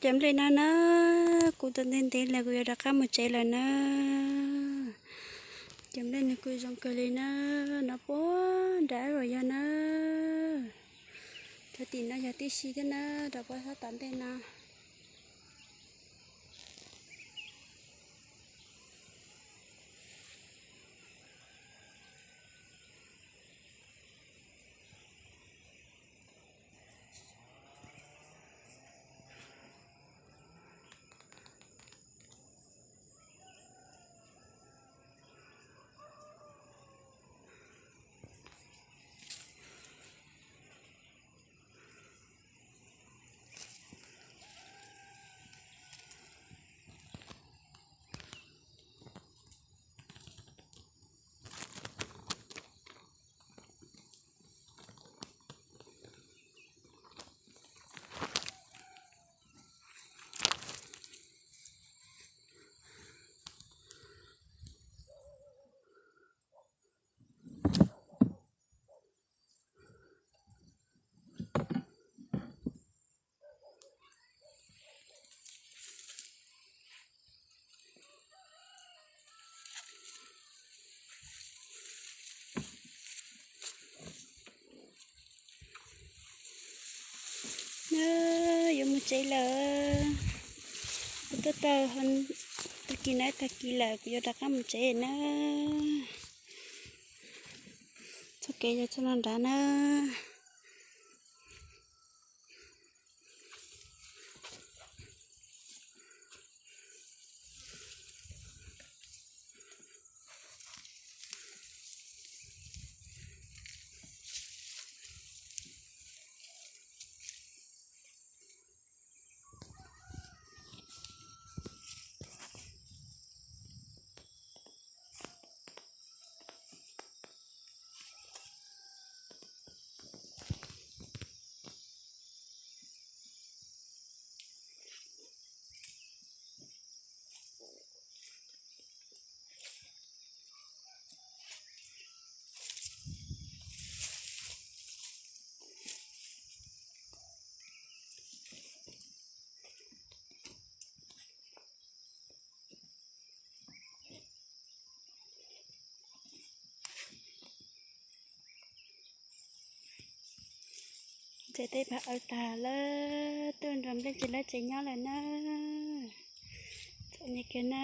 Cov nplej no na, kuv tau ntev ntev lawm kuv yuav rov qab mus tsev lawm na. Cov nplej nws kuj zoo kawg li na, no puag nram uas yog na. Cov tim no yog tib si thiab na, rau puag sab tom ntej no. Na, yuav mus tsev lawm. Kuv tuaj tau tag kis na, tag kis lawm kuv yuav rov qab mus tsev na. Txoj kev yog txoj no nrad na. Tsev teb pag aw tag lawm, tuaj nrog nplej tsev lawv tsev nyob lawm na. Txom nyem kawg na.